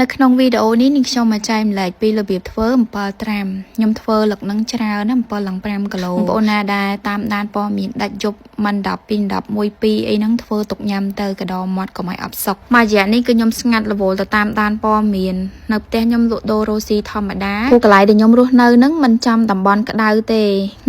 នៅក្នុងវីដេអូនេះនាងខ្ញុំមកចែករំលែកពីរបៀបធ្វើអំពិលត្រាំខ្ញុំធ្វើលឹកនឹងច្រើនណាអំពិលឡើង5គីឡូបងប្អូនណាដែលតាមដានព័ត៌មានដាច់យប់មិន10 2 10 1 2អីហ្នឹងធ្វើទុកញ៉ាំទៅកដមាត់កុំឲ្យអផ្សុកមួយរយៈនេះគឺខ្ញុំស្ងាត់រវល់ទៅតាមដានព័ត៌មាននៅផ្ទះខ្ញុំលក់ដូររ៉ូស៊ីធម្មតាព្រោះកន្លែងដែលខ្ញុំរស់នៅហ្នឹងមិនចំតំបន់ក្តៅទេ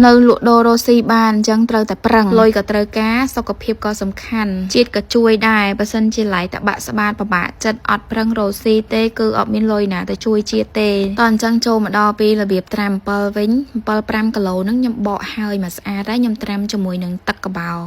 នៅលក់ដូររ៉ូស៊ីបានអញ្ចឹងត្រូវតែប្រឹងលុយក៏ត្រូវការសុខភាពក៏សំខាន់ជាតិក៏ជួយដែរបើសិនជាឡៃតបាក់ស្បាតពិបាកចិត្តអត់ប្រឹងរ៉ូស៊ីទេគឺអត់មានលុយណាទៅជួយជាតិទេតោះអញ្ចឹងចូលមកដល់ពីរបៀបត្រាំអំពិលវិញអំពិល5គីឡូហ្នឹងខ្ញុំបកហើយមកស្អាតហើយខ្ញុំត្រាំជាមួយនឹងទឹកកបោរ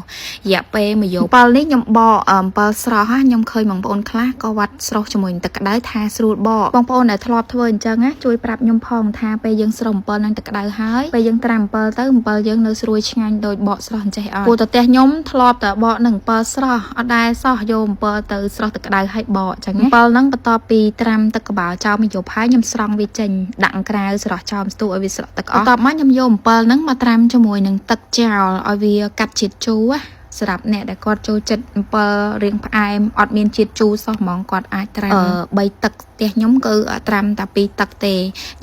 យៈពេលមួយយប់អំពិលនេះខ្ញុំបកអំពិលស្រស់ណាខ្ញុំឃើញបងប្អូនខ្លះក៏វត្តស្រស់ជាមួយនឹងទឹកក្តៅថាស្រួលបកបងប្អូនដែលធ្លាប់ធ្វើអញ្ចឹងណាជួយប្រាប់ខ្ញុំផងថាពេលយើងស្រស់អំពិលនឹងទឹកក្តៅហើយពេលយើងត្រាំអំពិលទៅអំពិលយើងនៅស្រួយឆ្ងាញ់ដូចបកស្រស់អញ្ចេះអត់ព្រោះតែផ្ទះខ្ញុំធ្លាប់តែបកនឹងអំពិលស្រស់អត់ដែលសោះយកអំពិលទៅស្រស់ទឹកក្តៅហើយបកអញ្ចឹងណាអំពិលហ្នឹងបន្ទាប់ពីត្រាំទឹកកបោចោលមួយយប់ហើយខ្ញុំស្រង់វាចេញដាក់ក្រៅស្រស់ចោលស្ទូឲ្យវាស្រក់ទឹកអស់បន្ទាប់មកខ្ញុំយកអំពិលហ្នឹងមកត្រាំជាមួយនឹងទឹកចោលឲ្យវាកាត់ជាតិជូរណាសម្រាប់អ្នកដែលគាត់ចូលចិត្តអំពិលរៀងផ្អែមអត់មានជាតិជូរសោះហ្មងគាត់អាចត្រាំ3ទឹកផ្ទះខ្ញុំគឺត្រាំតែ2ទឹកទេ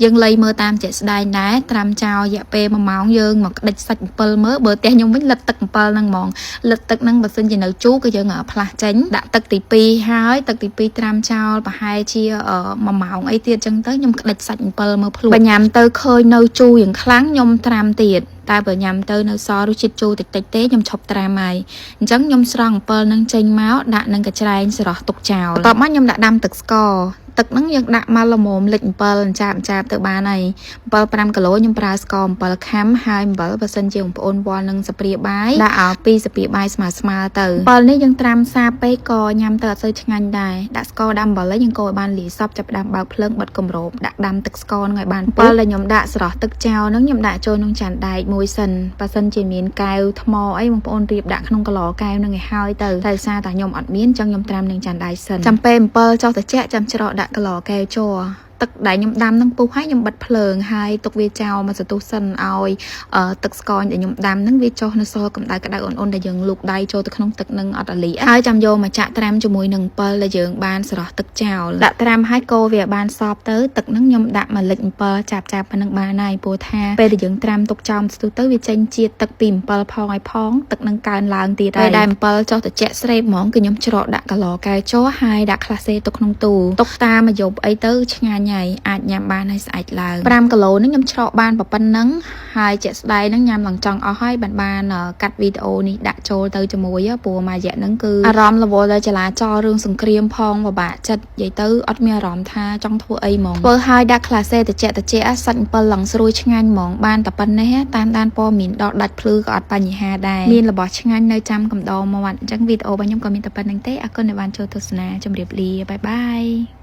យើងលៃមើលតាមជាក់ស្ដែងដែរត្រាំចោលរយៈពេល1ម៉ោងយើងមកក្តិចសាច់អំពិលមើលបើផ្ទះខ្ញុំវិញលិតទឹកអំពិលហ្នឹងហ្មងលិតទឹកហ្នឹងបើសិនជានៅជូរគឺយើងផ្លាស់ចេញដាក់ទឹកទី2ហើយទឹកទី2ត្រាំចោលប្រហែលជា1ម៉ោងអីទៀតចឹងទៅខ្ញុំក្តិចសាច់អំពិលមើលភ្លក់បើញ៉ាំទៅឃើញនៅជូរយ៉ាងខ្លាំងខ្ញុំត្រាំទៀតតែបើញ៉ាំទៅនៅសល់រសជាតិជូរតិចតិចទេខ្ញុំឈប់ត្រាំហើយអញ្ចឹងខ្ញុំស្រង់អំពិលនឹងចេញមកដាក់នឹងកញ្ច្រែងស្រស់ទុកចោលបន្ទាប់មកខ្ញុំដាក់ដាំទឹកស្ករទឹកហ្នឹងយើងដាក់មកល្មមលិចអំពិលអញ្ចាបអញ្ចាបទៅបានហើយអំពិល5គីឡូខ្ញុំប្រើស្ករអំពិលខាំហើយអំពិលបើសិនជាបងប្អូនវល់នឹងសព្រាបាយដាក់ឲ្យពីសព្រាបាយស្មើស្មើទៅអំពិលនេះយើងត្រាំសាពេកក៏ញ៉ាំទៅអត់សូវឆ្ងាញ់ដែរដាក់ស្ករដាំអំពិលហើយយើងកូរឲ្យបានលាយសព្វចាប់ផ្ដើមបើកភ្លើងបិទគម្របដាក់ដាំទឹកស្ករហ្នឹងឲ្យបានអំពិលដែលខ្ញុំដាក់ស្រស់ទឹកចោលហ្នឹងខ្ញុំដាក់ចូលក្នុងចានដែកមួយសិនបើសិនជាមានកែវថ្មអីបងប្អូនរៀបដាក់ក្នុងកឡកែវហ្នឹងឲ្យហើយទៅតែសារតែខ្ញុំអត់មានអញ្ចឹងខ្ញុំត្រាំនឹងចានដែកសិនចាំពេលអំពិលចុះត្រជាក់ចាំច្រកដាក់កឡកែវជ័រទឹកដែលខ្ញុំដាំនឹងពុះហើយខ្ញុំបិទភ្លើងហើយទុកវាចោលមកសន្ទុះសិនឲ្យទឹកស្ករដែលខ្ញុំដាំនឹងវាចុះនៅសល់កម្ដៅក្ដៅអ៊ុនៗដែលយើងលូកដៃចូលទៅក្នុងទឹកនឹងអត់អាលីហើយចាំយកមកចាក់ត្រាំជាមួយនឹងអំពិលដែលយើងបានស្រស់ទឹកចោលដាក់ត្រាំហើយកូរវាបានសព្វទៅទឹកនឹងខ្ញុំដាក់មកលិចអំពិលចាប់ចាប់ប៉ុណ្ណឹងបានហើយព្រោះថាពេលដែលយើងត្រាំទុកចោលស្ទុះទៅវាចេញជាតិទឹកពីអំពិលផងឲ្យផងទឹកនឹងកើនឡើងទៀតហើយដែលអំពិលចុះត្រជាក់ស្រេបហ្មងគឺខ្ញុំច្រកដាក់កឡកែវចោហើយដាក់ក្លាសេទុកក្នុងទូទុកតាមមួយយប់អីទៅឆ្ងាញ់ហើយអាចញ៉ាំបានហើយស្អែកឡើង5គីឡូនេះខ្ញុំច្រកបានប៉ុណ្ណឹងហើយជាក់ស្ដែងហ្នឹងញ៉ាំឡើងចង់អស់ហើយបានបានកាត់វីដេអូនេះដាក់ចូលទៅជាមួយព្រោះមួយរយៈហ្នឹងគឺអារម្មណ៍រវល់ដល់ចលាចលរឿងសង្គ្រាមផងពិបាកចិត្តនិយាយទៅអត់មានអារម្មណ៍ថាចង់ធ្វើអីហ្មងធ្វើហើយដាក់ក្លាសេតិចតិចសាច់អំពិលឡើងស្រួយឆ្ងាញ់ហ្មងបានតែប៉ុណ្ណេះតាមដានព័ត៌មានដល់ដាច់ភ្លឺក៏អត់បញ្ហាដែរមានរបស់ឆ្ងាញ់នៅចាំកំដរមាត់អញ្ចឹងវីដេអូរបស់ខ្ញុំក៏មានតែប៉ុណ្្នឹងទេអរគុណដែលបានចូលទស្សនាជម្រាបលា bye bye.